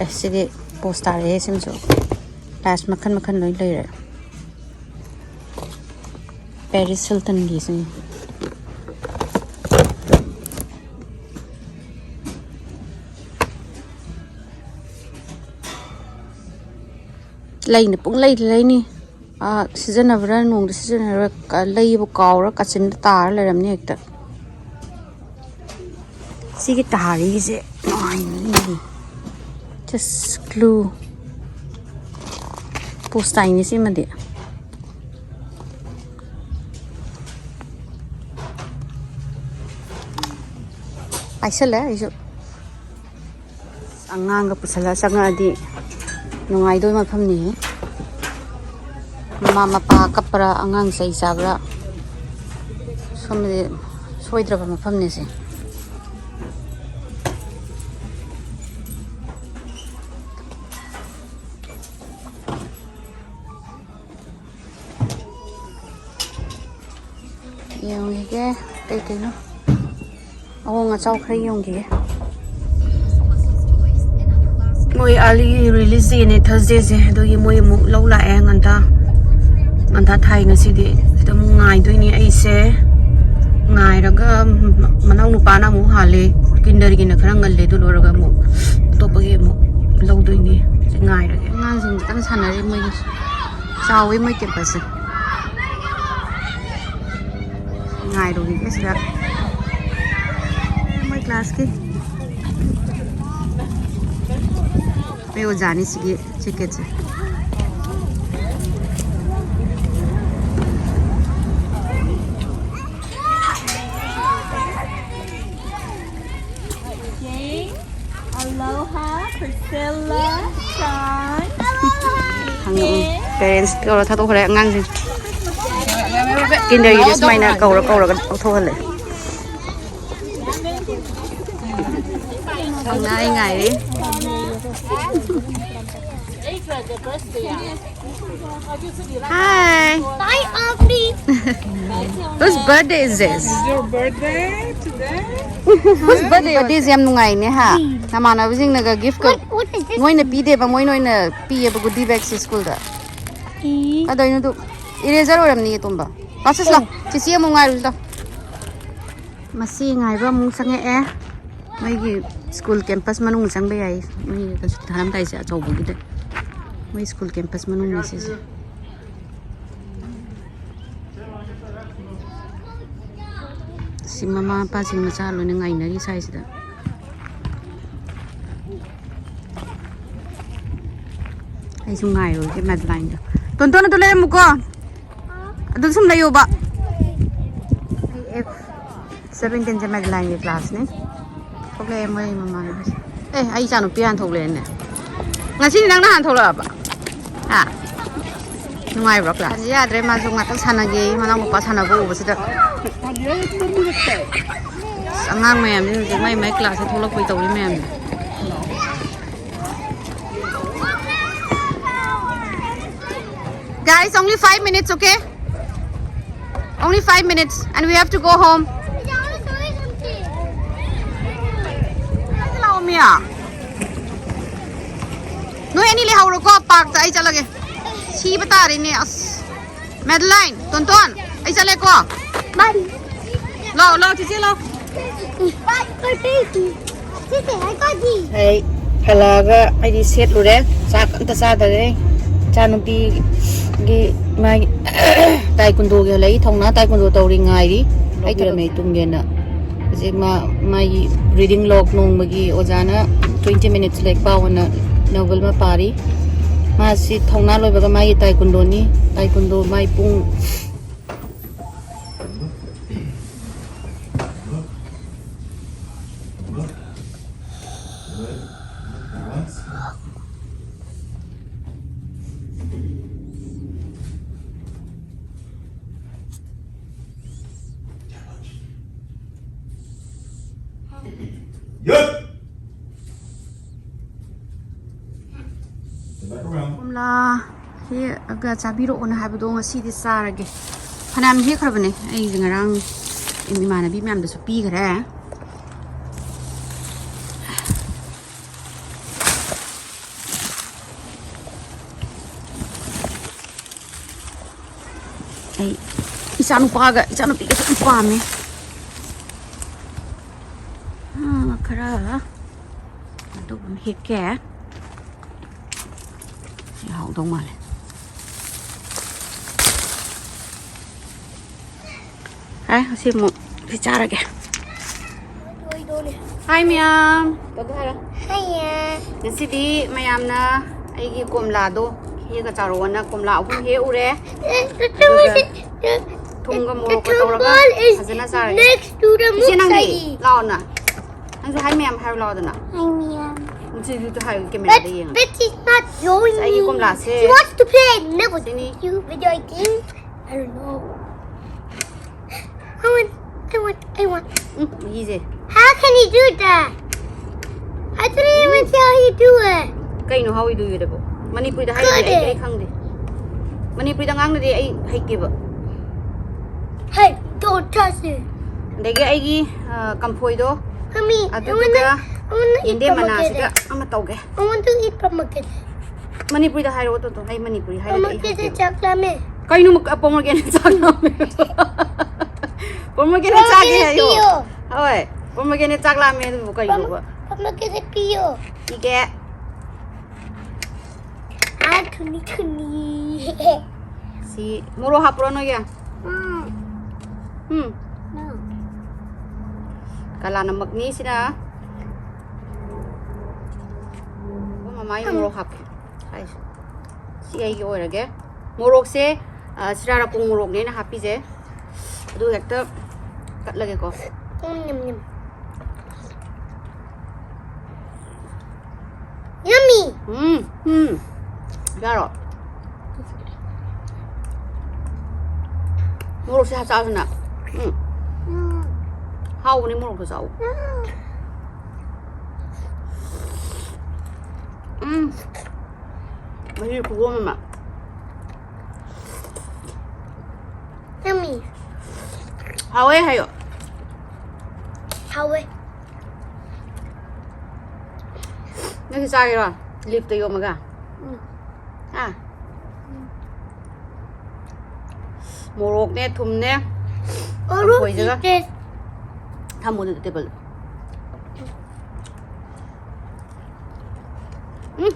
ꯑꯦ, ꯁꯤꯗꯤ ꯄꯣꯁ ꯇꯥꯔꯦꯍꯦ ꯁꯤꯃꯁꯨ꯫ ꯂꯥꯁ ꯃꯈꯜ ꯃꯈꯜ ꯂꯣꯏ ꯂꯩꯔꯦ꯫ ꯄꯦꯔꯤꯁ ꯍꯤꯜꯇꯟꯒꯤꯁꯤꯅꯤ꯫ ꯂꯩꯅ ꯄꯨꯡ ꯂꯩꯗ ꯂꯩꯅꯤ꯫ ꯑꯥ, ꯁꯤꯖꯤꯟꯅꯕ꯭ꯔꯥ ꯅꯣꯡꯗ ꯁꯤꯖꯤꯟꯅꯕ꯭ꯔꯥ ꯀ-, ꯂꯩꯕꯨ ꯀꯥꯎꯔ ꯀꯥꯆꯤꯟꯗ ꯇꯥꯔ ꯂꯩꯔꯝꯅꯤ ꯍꯦꯛꯇ꯫ ꯁꯤꯒꯤ ꯇꯥꯔꯤꯁꯦ ꯅꯨꯡꯉꯥꯏꯅꯤ꯫ Just glue. ꯄꯣꯁ ꯇꯥꯏꯅꯤ ꯁꯤꯃꯗꯤ꯫ ꯄꯥꯏꯁꯜꯂꯦ ꯑꯩꯁꯨ꯫ ꯑꯉꯥꯡꯒ ꯄꯨꯁꯜꯂ ꯆꯪꯉꯛꯑꯗꯤ ꯅꯨꯡꯉꯥꯏꯗꯣꯏ ꯃꯐꯝꯅꯤꯍꯦ꯫ ꯃꯃꯥ ꯃꯄꯥ ꯀꯞꯄ꯭ꯔꯥ, ꯑꯉꯥꯡ ꯆꯩ ꯆꯥꯕ꯭ꯔꯥ? ꯁꯣꯝꯗꯗꯤ ꯁꯣꯏꯗ꯭ꯔꯕ ꯃꯐꯝꯅꯦ ꯁꯦ꯫ ꯌꯦꯡꯉꯤꯒꯦ ꯀꯩ ꯀꯩꯅꯣ꯫ ꯑꯍꯣꯡ ꯑꯆꯥꯎ ꯈꯔ ꯌꯦꯡꯈꯤꯒꯦ꯫ ꯃꯣꯏ early release dayꯅꯦ Thursdayꯁꯦ, ꯑꯗꯨꯒꯤ ꯃꯣꯏ ꯑꯃꯨꯛ ꯂꯧ ꯂꯥꯛꯑꯦ ꯉꯟꯇꯥ꯫ ꯉꯟꯇꯥ ꯊꯥꯏ ꯉꯁꯤꯗꯤ꯫ ꯑꯗꯨꯝ ꯉꯥꯏꯗꯣꯏꯅꯤ ꯑꯩꯁꯦ꯫ ꯉꯥꯏꯔꯒ ꯃꯅꯥꯎ ꯅꯨꯄꯥꯅ ꯑꯃꯨꯛ ꯍꯥꯜꯂꯦ꯫ Kinderꯒꯤꯅ ꯈꯔ ꯉꯜꯂꯦ꯫ ꯑꯗꯨ ꯂꯣꯏꯔꯒ ꯑꯃꯨꯛ ꯑꯇꯣꯞꯄꯒꯤ ꯑꯃꯨꯛ ꯂꯧꯗꯣꯏꯅꯤ꯫ ꯉꯥꯏꯔꯒꯦ꯫ ꯑꯉꯥꯡꯁꯤꯡ ꯈꯤꯇꯪ ꯁꯥꯟꯅꯔꯤ ꯃꯣꯏꯒꯤ꯫ ꯆꯥꯎꯋꯤ ꯃꯣꯏ campusꯁꯦ꯫ ꯉꯥꯏꯔꯨꯈꯤꯒꯦ ꯁꯤꯗ꯫ ꯃꯣꯏ classꯀꯤ꯫ ꯑꯩ ꯑꯣꯖꯥꯅꯤ ꯁꯤꯒꯤ jacketꯁꯦ꯫ Jane, Aloha, Priscilla, Sean, ꯍꯪꯉꯛꯎ꯫ Parents ꯀꯧꯔ ꯊꯥꯗꯣꯛꯈ꯭ꯔꯦ ꯑꯉꯥꯡꯁꯤꯡ꯫ Kinderꯒꯤꯗꯤ ꯁꯨꯃꯥꯏꯅ ꯀꯧꯔ ꯀꯧꯔꯒ ꯂꯧꯊꯣꯛꯍꯜꯂꯦ꯫ ꯉꯥꯏ ꯉꯥꯏꯔꯤ꯫ Hi. Bye, Auntie. Whose birthday is this? It's your birthday today? Whose birthday? Birthdayꯁꯦ ꯌꯥꯝ ꯅꯨꯡꯉꯥꯏꯅꯦ ꯍꯥ? ꯅꯃꯥꯟꯅꯕꯁꯤꯡꯅꯒ gift ꯀ What, what is this? ꯃꯣꯏꯅ ꯄꯤꯗꯦꯕ, ꯃꯣꯏꯅ ꯑꯣꯏꯅ ꯄꯤꯌꯦꯕ goodie bagꯁꯦ schoolꯗ꯫ ꯀꯗꯧꯅꯣ ꯑꯗꯨ? Eraser ꯑꯣꯏꯔꯝꯅꯤꯌꯦ ꯇꯣꯝꯕ꯫ ꯂꯥꯎ ꯁꯤꯁ ꯂꯥꯎ꯫ ꯆꯤꯆꯦ ꯑꯃꯨꯛ ꯉꯥꯏꯔꯨꯁꯤ ꯂꯥꯎ꯫ ꯃꯁꯤ ꯉꯥꯏꯕ ꯑꯃꯨꯛ ꯆꯪꯉꯛꯑꯦ꯫ ꯃꯣꯏꯒꯤ school campus ꯃꯅꯨꯡ ꯆꯪꯕ ꯌꯥꯏ꯫ ꯃꯣꯏ ꯁꯨꯇꯤ ꯊꯥꯔꯝꯗꯥꯏꯁꯦ ꯑꯆꯧꯕꯒꯤꯗ꯫ ꯃꯣꯏ school campus ꯃꯅꯨꯡꯅꯦ ꯁꯤꯁꯦ꯫ ꯁꯤ ꯃꯃꯥ ꯃꯄꯥꯁꯤꯡ ꯃꯆꯥ ꯂꯣꯏꯅ ꯉꯥꯏꯅꯔꯤ ꯁ꯭ꯋꯥꯏꯁꯤꯗ꯫ ꯑꯩꯁꯨ ꯉꯥꯏꯔꯨꯔꯒꯦ Madelineꯗꯣ꯫ ꯇꯣꯟꯇꯣꯟ ꯑꯗꯨ ꯂꯩꯔꯝꯃꯨꯀꯣ꯫ ꯑꯗꯨ ꯁꯨꯝ ꯂꯩꯌꯣꯕ꯫ ꯑꯩ F seventeenꯁꯦ Madelineꯒꯤ classꯅꯤ꯫ ꯊꯣꯛꯂꯛꯑꯦ ꯃꯣꯏ ꯃꯃꯥꯟꯅꯕꯤꯁꯦ꯫ ꯑꯦ, ꯑꯩ ꯏꯆꯥꯅꯨꯄꯤ ꯍꯥꯟꯅ ꯊꯣꯛꯂꯛꯑꯦꯅꯦ꯫ ꯉꯁꯤꯗꯤ ꯅꯪꯅ ꯍꯥꯟꯅ ꯊꯣꯛꯂꯛꯑꯕ? ꯍꯥ? ꯅꯨꯡꯉꯥꯏꯕ꯭ꯔꯣ ꯀ꯭ꯂꯥꯁ? ꯌꯥꯗ꯭ꯔꯦ, ꯃꯥꯁꯨ ꯉꯥꯛꯇꯪ ꯁꯥꯟꯅꯒꯦ, ꯃꯅꯥꯎ ꯅꯨꯄꯥ ꯁꯥꯟꯅꯕ ꯎꯕꯁꯤꯗ꯫ ꯑꯁ, ꯑꯉꯥꯡ ꯃꯌꯥꯝꯁꯤ ꯍꯧꯖꯤꯛ ꯃꯥꯏ ꯃꯥꯏ ꯀ꯭ꯂꯥꯁꯇ ꯊꯣꯛꯂꯛꯄꯩ ꯇꯧꯔꯤ ꯃꯌꯥꯝꯁꯦ꯫ Guys, only five minutes, okay? Only five minutes and we have to go home. ꯂꯥꯛꯑꯣ, ꯃꯤꯌꯥ꯫ ꯅꯣꯏ ꯑꯅꯤ ꯂꯩꯍꯧꯔꯣꯀꯣ, ꯄꯥꯔꯛꯇ ꯑꯩ ꯆꯠꯂꯒꯦ꯫ ꯁꯤꯕ ꯇꯥꯔꯦꯅꯦ, ꯑꯁ꯫ ꯃꯦꯗꯂꯥꯏꯟ, ꯇꯣꯟꯇꯣꯟ, ꯑꯩ ꯆꯠꯂꯦꯀꯣ꯫ ꯂꯥꯛꯑꯣ, ꯂꯥꯛꯑꯣ, ꯆꯤꯆꯦ, ꯂꯥꯛꯑꯣ꯫ ꯑꯩ ꯍꯜꯂꯛꯑꯒ ꯑꯩꯗꯤ ꯁꯦꯠꯂꯨꯔꯦ, ꯆꯥꯛ ꯑꯝꯇ ꯆꯥꯗꯔꯦ꯫ ꯏꯆꯥꯅꯨꯄꯤꯒꯤ ꯃꯥꯒꯤ ꯇꯥꯏꯀꯨꯟꯗꯣꯒꯤ ꯍꯜꯂꯛꯏ, ꯊꯧꯅꯥ ꯇꯥꯏꯀꯨꯟꯗꯣ ꯇꯧꯔꯤ, ꯉꯥꯏꯔꯤ꯫ ꯑꯩ ꯇꯧꯔꯝꯃꯦ ꯇꯨꯝꯒꯦꯅ꯫ ꯍꯧꯖꯤꯛ ꯃꯥ, ꯃꯥꯒꯤ reading log ꯅꯣꯡꯃꯒꯤ ꯑꯣꯖꯥꯅ twenty minutes ꯂꯥꯏꯔꯤꯛ ꯄꯥꯎꯑꯣꯅ novel ꯑꯃ ꯄꯥꯔꯤ꯫ ꯃꯥꯁꯤ ꯊꯧꯅꯥ ꯂꯣꯏꯕꯒ ꯃꯥꯒꯤ ꯇꯥꯏꯀꯨꯟꯗꯣꯅꯤ꯫ ꯇꯥꯏꯀꯨꯟꯗꯣ ꯃꯥꯏ ꯄꯨꯡ Good. Come back around. ꯀꯣꯝꯂꯥ ꯍꯦꯛꯑꯒ ꯆꯥꯕꯤꯔꯛꯑꯣꯅ ꯍꯥꯏꯕꯗꯣ ꯉꯁꯤꯗꯤ ꯆꯥꯔꯒꯦ꯫ ꯐꯅꯌꯥꯝ ꯍꯦꯛꯈ꯭ꯔꯕꯅꯦ, ꯑꯩꯁꯦ ꯉꯔꯥꯡ ꯏꯃꯥꯟꯅꯕꯤ ꯃꯌꯥꯝꯗꯁꯨ ꯄꯤꯈ꯭ꯔꯦ꯫ ꯑꯩ ꯏꯆꯥꯅꯨꯄꯥꯒ ꯏꯆꯥꯅꯨꯄꯤꯒꯁꯨ ꯌꯥꯝ ꯄꯥꯝꯃꯦ꯫ ꯑꯥ, ꯈꯔ ꯑꯗꯨꯒꯨꯝ ꯍꯦꯛꯀꯦ꯫ ꯌꯥꯍꯧꯗꯧ ꯃꯥꯜꯂꯦ꯫ ꯍꯥꯏ, ꯑꯁꯤ ꯑꯃꯨꯛ ꯁꯤ ꯆꯥꯔꯒꯦ꯫ ꯍꯥꯏ ꯃꯌꯥꯝ꯫ ꯍꯥꯏꯌꯦ꯫ ꯉꯁꯤꯗꯤ ꯃꯌꯥꯝꯅ ꯑꯩꯒꯤ ꯀꯣꯝꯂꯥꯗꯣ ꯍꯦꯛꯑꯒ ꯆꯥꯔꯛꯑꯣꯅ ꯀꯣꯝꯂꯥ ꯑꯍꯨꯝ ꯍꯦꯛꯎꯔꯦ꯫ ꯑꯗꯨꯒ ꯊꯨꯝꯒ ꯃꯣꯔꯣꯛꯀ ꯇꯧꯔꯒ ꯐꯖꯅ ꯆꯥꯔꯒꯦ꯫ Next to the ꯏꯆꯦ, ꯅꯪꯗꯤ? ꯂꯥꯛꯑꯣꯅ꯫ ꯅꯪꯁꯨ ꯍꯥꯏ ꯃꯌꯥꯝ ꯍꯥꯏꯔꯨ ꯂꯥꯛꯑꯣꯗꯅ꯫ ꯍꯥꯏ ꯃꯌꯥꯝ꯫ ꯁꯤꯗꯨꯗ ꯍꯥꯏꯌꯨ, ꯀꯦꯃꯦꯔꯥꯗ ꯌꯦꯡꯉꯒ꯫ But he's not showing ꯑꯩꯒꯤ me. ꯀꯣꯝꯂꯥꯁꯦ. He wants to play. Never. ꯁꯤꯅꯤ. You video game. I don't know. I want, I want, I want. ꯎꯝ, ꯃꯍꯤꯁꯦ. How can he do that? I don't even see how he do it. ꯀꯩꯅꯣ how he do it ꯑꯕꯣ? ꯃꯅꯤꯄꯨꯔꯤꯗ ꯍꯥꯏꯔꯗꯤ ꯑꯩ, ꯈꯪꯗꯦ꯫ ꯑꯩ ꯈꯪꯗꯦ꯫ ꯃꯅꯤꯄꯨꯔꯤꯗ ꯉꯥꯡꯅꯗꯤ ꯑꯩ ꯍꯩꯇꯦꯕ꯫ Hey, don't touch it. ꯑꯗꯒꯤ ꯑꯩꯒꯤ, ꯑ, ꯀꯝꯐꯣꯏꯗꯣ, Mommy, I ꯑꯗꯨꯗꯨꯒ wanna, I wanna eat ꯌꯦꯟꯗꯦꯝ pomegranate. ꯃꯅꯥꯁꯤꯒ ꯑꯃ ꯇꯧꯒꯦ꯫ I want to eat pomegranate. ꯃꯅꯤꯄꯨꯔꯤꯗ ꯍꯥꯏꯔꯛꯑꯣ, ꯇꯣꯇꯣ꯫ ꯑꯩ ꯃꯅꯤꯄꯨꯔꯤ ꯍꯥꯏꯔꯗꯤ ꯑꯩ ꯍꯩꯇꯦꯕ꯫ ꯆꯥꯛ ꯂꯥꯝꯃꯦ꯫ ꯀꯩꯅꯣ ꯃꯨꯛ-, pomegranate ꯆꯥꯛ ꯂꯥꯝꯃꯦ꯫ Pomegranate ꯆꯥꯒꯦ ꯍꯥꯏꯌꯣ꯫ ꯄꯤꯌꯣ꯫ ꯍꯣꯏ, pomegranate ꯆꯥꯛ ꯂꯥꯝꯃꯦ ꯑꯗꯨꯕꯨ ꯀꯩꯅꯣꯕ? Pomegranate ꯄꯤꯌꯣ꯫ ꯄꯤꯒꯦ꯫ ꯑꯥ, ꯊꯨꯅꯤ, ꯊꯨꯅꯤ꯫ ꯁꯤ ꯃꯣꯔꯣꯛ ꯍꯥꯞꯄ꯭ꯔꯣ ꯅꯣꯏꯒꯤ? ꯎꯝ꯫ ꯎꯝ꯫ No꯫ ꯀꯂꯥ ꯅꯃꯛꯅꯤ ꯁꯤꯅ꯫ ꯑꯣ, ꯃꯃꯥꯏ ꯎꯝ꯫ ꯃꯣꯔꯣꯛ ꯍꯥꯞꯀꯦ ꯍꯥꯏꯁꯦ꯫ ꯁꯤ ꯑꯩꯒꯤ ꯑꯣꯏꯔꯒꯦ꯫ ꯃꯣꯔꯣꯛꯁꯦ, ꯑ, ꯁꯤꯔꯥꯔꯥꯄꯣꯡ ꯃꯣꯔꯣꯛꯅꯦ ꯑꯩꯅ ꯍꯥꯞꯄꯤꯁꯦ꯫ ꯑꯗꯨ ꯍꯦꯛꯇ ꯀꯠꯂꯒꯦꯀꯣ꯫ ꯎꯝ, ꯌꯝ, ꯌꯝ꯫ Yummy! ꯎꯝ, ꯎꯝ꯫ ꯌꯥꯔꯣ? ꯃꯣꯔꯣꯛꯁꯦ ꯍꯥꯞꯆꯥꯁꯤꯅ꯫ ꯎꯝ꯫ ꯎꯝ꯫ ꯍꯥꯎꯕꯅꯦ ꯃꯣꯔꯣꯛꯇꯣ ꯆꯥꯎ꯫ ꯎꯝ꯫ ꯎꯝ꯫ ꯃꯍꯤ ꯈꯨꯌꯣꯝ ꯑꯃ꯫ Yummy. ꯍꯥꯎꯋꯦ ꯍꯥꯏꯌꯣ꯫ ꯍꯥꯎꯋꯦ꯫ ꯅꯪꯁꯨ ꯆꯥꯒꯦꯔꯣ? Leaf ꯇ ꯌꯣꯝꯃꯒ? ꯎꯝ꯫ ꯍꯥ? ꯎꯝ꯫ ꯃꯣꯔꯣꯛꯅꯦ, ꯊꯨꯝꯅꯦ, ꯃꯣꯔꯣꯛ ꯀꯝꯐꯣꯏꯗꯒ꯫ ꯆꯤꯛꯀꯦ꯫ ꯊꯝꯃꯣ ꯑꯗꯨꯗ table ꯗ꯫ ꯎꯝ꯫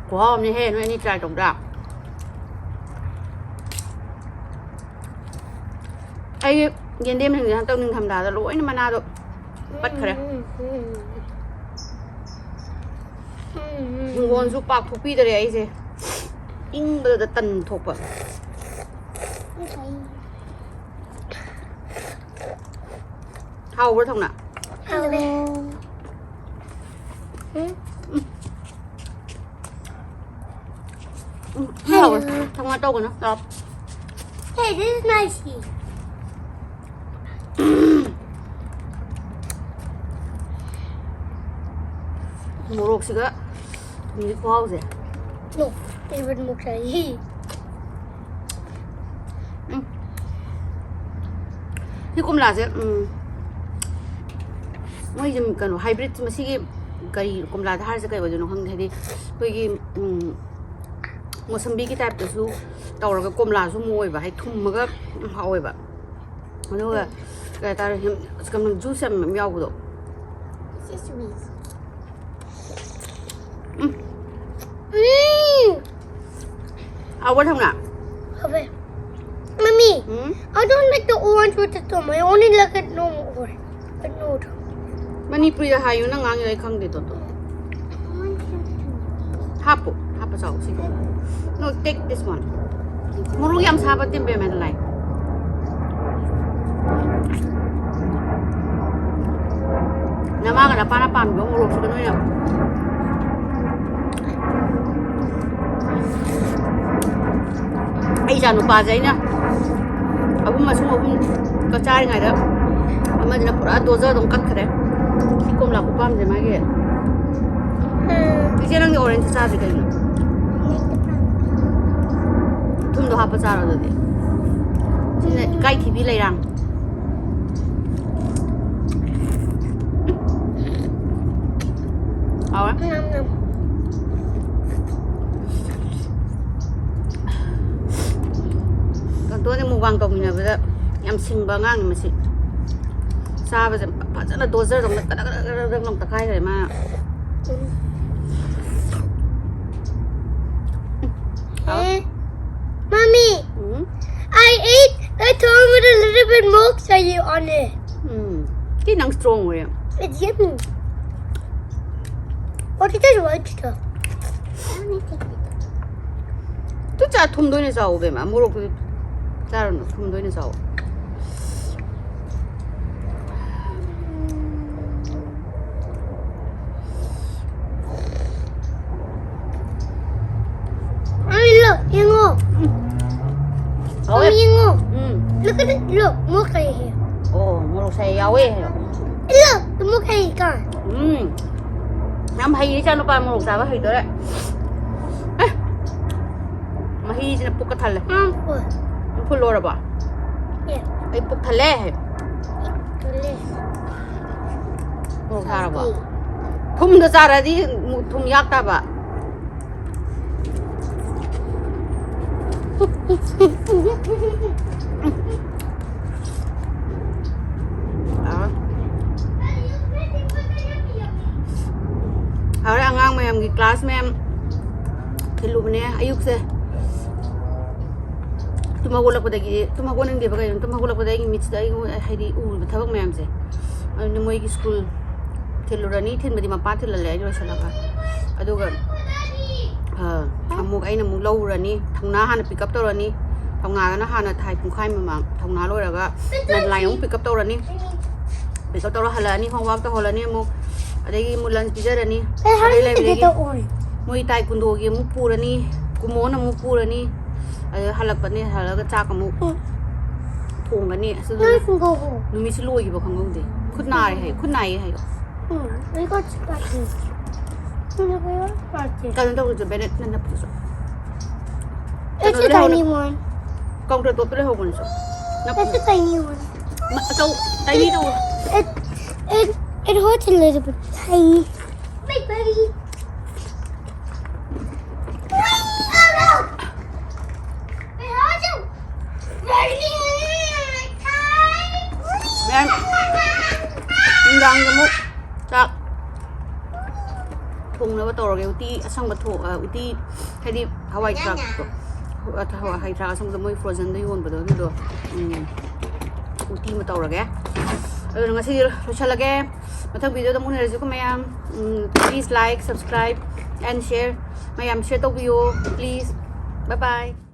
ꯈꯨꯍꯥꯎ ꯑꯃꯅꯦꯍꯦ, ꯅꯣꯏ ꯑꯅꯤ try ꯇꯧꯗ꯫ ꯑꯩ ꯌꯦꯟꯗꯦꯝꯁꯤꯡꯁꯦ ꯍꯟꯗꯛ ꯅꯤꯡꯊꯝꯊꯥꯗ ꯂꯣꯏꯅ ꯃꯅꯥꯗꯣ ꯄꯠꯈ꯭ꯔꯦ꯫ ꯎꯝ, ꯎꯝ, ꯎꯝ, ꯎꯝ꯫ ꯎꯝ, ꯎꯝ, ꯎꯝ꯫ ꯍꯤꯡꯒꯣꯜꯁꯨ ꯄꯥꯛ ꯊꯣꯛꯄꯤꯗꯔꯦ ꯑꯩꯁꯦ꯫ ꯏꯪꯕꯗꯨꯗ ꯇꯟ ꯊꯣꯛꯄ꯫ ꯎꯝ, ꯎꯝ꯫ ꯍꯥꯎꯕ꯭ꯔꯥ, ꯊꯧꯅꯥ? ꯍꯥꯎꯋꯦ꯫ ꯎꯝ, ꯍꯥꯎꯋꯦ꯫ ꯊꯧꯅꯥ ꯇꯧꯒꯅꯨ꯫ ꯂꯥꯛꯑꯣ꯫ Hey, this is nice. ꯃꯣꯔꯣꯛꯁꯤꯒ ꯊꯨꯝꯒꯤ ꯈꯨꯍꯥꯎꯁꯦ꯫ No, even more try. ꯎꯝ꯫ ꯁꯤ ꯀꯣꯝꯂꯥꯁꯦ, ꯎꯝ, ꯃꯣꯏꯁꯦ ꯀꯩꯅꯣ, hybrid, ꯃꯁꯤꯒꯤ ꯀꯔꯤ ꯀꯣꯝꯂꯥꯗ ꯍꯥꯏꯔꯤꯁꯦ ꯀꯩ ꯑꯣꯏꯗꯣꯏꯅꯣ ꯈꯪꯗꯦ꯫ ꯍꯥꯏꯗꯤ ꯑꯩꯈꯣꯏꯒꯤ, ꯎꯝ, ꯃꯣꯁꯝꯕꯤꯒꯤ type ꯇꯁꯨ ꯇꯧꯔꯒ ꯀꯣꯝꯂꯥꯁꯨ ꯑꯃꯨꯛ ꯑꯣꯏꯕ, ꯍꯥꯏꯗꯤ ꯊꯨꯝꯃꯒ ꯍꯥꯎꯋꯦꯕ꯫ ꯑꯗꯨꯒ ꯀꯩ ꯍꯥꯏꯇꯥꯔꯦ, ꯌꯥꯝ, ꯀꯩꯅꯣ, juice ꯌꯥꯝ, ꯌꯥꯝ ꯌꯥꯎꯕꯗꯣ꯫ Sesames. ꯎꯝ꯫ Mm. ꯍꯥꯎꯕ꯭ꯔꯥ, ꯊꯧꯅꯥ? Okay. Mommy, um? I don't like the orange with the thumb. I only like it normal orange. But no thumb. ꯃꯅꯤꯄꯨꯔꯤꯗ ꯍꯥꯏꯌꯨ, ꯅꯪ ꯉꯥꯡꯉꯤꯗꯣ ꯑꯩ ꯈꯪꯗꯦ, ꯇꯣꯟꯇꯣ꯫ ꯍꯥꯞꯄꯣ, ꯍꯥꯞꯄ ꯆꯥꯎ, ꯁꯤꯗ꯫ No, take this one. ꯃꯣꯔꯣꯛ ꯌꯥꯝ ꯁꯥꯕ ꯇꯤꯝꯕꯦ, ꯃꯦꯗꯂꯥꯏꯟ꯫ ꯅꯃꯥꯒ ꯅꯄꯥꯅ ꯄꯥꯝꯃꯤꯕ ꯃꯣꯔꯣꯛꯁꯤꯒ ꯅꯣꯏꯅ꯫ ꯑꯩ ꯏꯆꯥ ꯅꯨꯄꯥꯁꯦ ꯑꯩꯅ ꯑꯍꯨꯝ, ꯑꯁꯨꯝ ꯑꯍꯨꯝ ꯆꯥꯔꯤꯉꯩꯗ ꯑꯃꯁꯤꯅ ꯄꯨꯔꯥ ꯗꯣꯖꯔ ꯑꯗꯨꯝ ꯀꯛꯈ꯭ꯔꯦ꯫ ꯁꯤ ꯀꯣꯝꯂꯥ ꯈꯨꯄꯥꯝꯁꯦ ꯃꯥꯒꯤ꯫ ꯏꯆꯦ, ꯅꯪꯗꯤ orange ꯆꯥꯗ꯭ꯔꯤ ꯀꯩꯅꯣ? ꯊꯨꯝꯗꯣ ꯍꯥꯞꯄ ꯆꯥꯔꯣ ꯑꯗꯨꯗꯤ꯫ ꯁꯤꯅ ꯏꯀꯥꯏ ꯊꯤꯕꯤ ꯂꯩꯔꯥꯡ꯫ ꯍꯥꯎꯋꯦ꯫ Nom nom. ꯇꯣꯟꯇꯣꯟꯅ mukbang ꯇꯧꯃꯤꯟꯅꯕꯗ ꯌꯥꯝ ꯁꯤꯡꯕ ꯑꯉꯥꯡꯅꯤ ꯃꯁꯤ꯫ ꯆꯥꯕꯁꯦ ꯐꯖꯅ ꯗꯣꯖꯔꯗꯧꯅ ꯀꯗꯛ ꯀꯗꯛ ꯀꯗꯛ ꯀꯗꯛ ꯂꯥꯎꯅ ꯇꯛꯈꯥꯏꯈ꯭ꯔꯦ ꯃꯥ꯫ Eh? Mommy, um. I ate the thumb with a little bit milk on it. ꯎꯝ꯫ ꯁꯤ ꯅꯪ strong ꯑꯣꯏꯔꯦ꯫ It's yummy. What is that white stuff? Two ꯆꯥ, ꯊꯨꯝꯗ ꯑꯣꯏꯅ ꯆꯥꯎ ꯏꯕꯦꯝꯃ꯫ ꯃꯣꯔꯣꯛꯇꯨꯗꯤ ꯆꯥꯔꯨꯅꯨ, ꯊꯨꯝꯗ ꯑꯣꯏꯅ ꯆꯥꯎ꯫ ꯌꯦꯡꯉꯣ꯫ ꯎꯝ. Look at it. Look, ꯃꯣꯔꯣꯛ ꯀꯩ ꯍꯦ꯫ ꯑꯣ, ꯃꯣꯔꯣꯛ ꯁꯥꯏ ꯌꯥꯎꯋꯦ ꯍꯥꯏꯌꯣ꯫ Look, the ꯃꯣꯔꯣꯛ ꯀꯩ ꯀꯥꯟ꯫ ꯎꯝ. ꯌꯥꯝ ꯍꯩꯌꯦ ꯏꯆꯥ ꯅꯨꯄꯥ, ꯃꯣꯔꯣꯛ ꯆꯥꯕ ꯍꯩꯗꯣꯔꯦ꯫ ꯑꯦ, ꯃꯍꯤꯁꯤꯅ ꯄꯨꯛꯀ ꯊꯜꯂꯦ꯫ ꯌꯥꯝ ꯐꯨꯜ꯫ ꯐꯨꯜ ꯂꯣꯏꯔꯕꯣ? Yeah. ꯑꯩ ꯄꯨꯛ ꯊꯜꯂꯦ ꯍꯥꯏ꯫ ꯊꯜꯂꯦ꯫ ꯃꯣꯔꯣꯛ ꯁꯥꯔꯕꯣ? ꯊꯨꯝꯗꯣ ꯆꯥꯔꯗꯤ ꯊꯨꯝ ꯌꯥꯛ ꯇꯥꯕ꯫ ꯑꯥ꯫ ꯍꯧꯔꯦ ꯑꯉꯥꯡ ꯃꯌꯥꯝꯒꯤ class ꯃꯌꯥꯝ ꯊꯤꯜꯂꯨꯕꯅꯦ ꯑꯌꯨꯛꯁꯦ꯫ ꯇꯨꯝ ꯍꯧꯒꯠꯂꯛꯄꯗꯒꯤ, ꯇꯨꯝ ꯍꯧꯒꯠꯅꯤꯡꯗꯦꯕ ꯀꯩꯅꯣ, ꯇꯨꯝ ꯍꯧꯒꯠꯂꯛꯄꯗ ꯑꯩꯒꯤ ꯃꯤꯠꯁꯤꯗ ꯑꯩ ꯍꯥꯏꯗꯤ ꯎꯔꯤꯕ ꯊꯕꯛ ꯃꯌꯥꯝꯁꯦ꯫ ꯑꯗꯨꯅ ꯃꯣꯏꯒꯤ school ꯊꯤꯜꯂꯨꯔꯅꯤ, ꯊꯤꯟꯕꯗꯤ ꯃꯄꯥ ꯊꯤꯜꯍꯜꯂꯦ ꯑꯩ ꯂꯣꯏꯁꯤꯜꯂꯒ꯫ ꯑꯗꯨꯒ ꯑ, ꯑꯃꯨꯛ ꯑꯩꯅ ꯑꯃꯨꯛ ꯂꯧꯔꯨꯔꯅꯤ, ꯊꯧꯅꯥ ꯍꯥꯟꯅ pick up ꯇꯧꯔꯅꯤ, ꯊꯧꯅꯥꯒꯅ ꯍꯥꯟꯅ ꯊꯥꯏ ꯄꯨꯡꯈꯥꯏ ꯃꯃꯥꯡ, ꯊꯧꯅꯥ ꯂꯣꯏꯔꯒ ꯅꯟꯂꯥꯏ ꯑꯃꯨꯛ pick up ꯇꯧꯔꯅꯤ, pick up ꯇꯧꯔ ꯍꯜꯂꯛꯑꯅꯤ, homework ꯇꯧꯍꯜꯂꯅꯤ ꯑꯃꯨꯛ, ꯑꯗꯒꯤ ꯑꯃꯨꯛ lunch ꯄꯤꯖꯔꯅꯤ, Hey, how ꯑꯗꯩ do you get library the orange? ꯃꯣꯏ ꯇꯥꯏꯀꯨꯟꯗꯣꯒꯤ ꯑꯃꯨꯛ ꯄꯨꯔꯅꯤ, ꯀꯨꯃꯣꯟ ꯑꯃꯨꯛ ꯄꯨꯔꯅꯤ, ꯑꯗ ꯍꯜꯂꯛꯄꯅꯦ, ꯍꯜꯂꯛꯑꯒ ꯆꯥꯛ ꯑꯃꯨꯛ ꯎꯝ. ꯊꯣꯡꯒꯅꯤ꯫ ꯑꯁ, Now you can go home. ꯅꯨꯃꯤꯠꯁꯨ ꯂꯣꯏꯈꯤꯕ ꯈꯪꯍꯧꯗꯦ꯫ ꯈꯨꯠ ꯅꯥꯔꯦ ꯍꯥꯏꯌꯣ, ꯈꯨꯠ ꯅꯥꯏꯌꯦ ꯍꯥꯏꯌꯣ꯫ Hmm, we got scratches. Look, we got scratches. ꯀꯩꯅꯣ ꯇꯧꯔꯤꯁꯦ, ꯕꯦꯅꯦꯠꯅ ꯅꯞꯄꯤꯁꯦ꯫ It's a ꯀꯩꯅꯣꯗ tiny ꯂꯩꯍꯧꯔꯦ꯫ One. Counter topꯇ ꯂꯩꯍꯧꯕꯅꯤꯁꯨ꯫ It's a tiny one. ꯑꯆꯧ, tiny ꯇꯧ꯫ It, it, it hurts a little bit. Tiny. Big baby. It hurts a very tiny. ꯃꯌꯥꯝ ꯅꯨꯡꯗꯥꯡꯗ ꯑꯃꯨꯛ ꯆꯥꯛ ꯊꯣꯡꯅꯕ ꯇꯧꯔꯒꯦ꯫ ꯎꯇꯤ ꯑꯁꯪꯕ ꯊꯣꯡ-, ꯑ, ꯎꯇꯤ ꯍꯥꯏꯗꯤ ꯍꯋꯥꯏ ꯊ꯭ꯔꯥꯛꯇꯣ꯫ ꯍꯋꯥꯏ ꯊ꯭ꯔꯥꯛ ꯑꯁꯪꯕꯗꯣ ꯃꯣꯏ frozenꯗ ꯌꯣꯟꯕꯗꯣ ꯑꯗꯨꯗꯣ, ꯎꯝ, ꯎꯇꯤ ꯑꯃ ꯇꯧꯔꯒꯦ꯫ ꯑꯗꯨꯅ ꯉꯁꯤꯗꯤ ꯂꯣꯏꯁꯤꯜꯂꯒꯦ꯫ ꯃꯊꯪ videoꯗ ꯑꯃꯨꯛ ꯎꯅꯔꯁꯤꯀꯣ ꯃꯌꯥꯝ꯫ ꯎꯝ, please like, subscribe and share꯫ ꯃꯌꯥꯝ share ꯇꯧꯕꯤꯌꯣ, please꯫ Bye bye꯫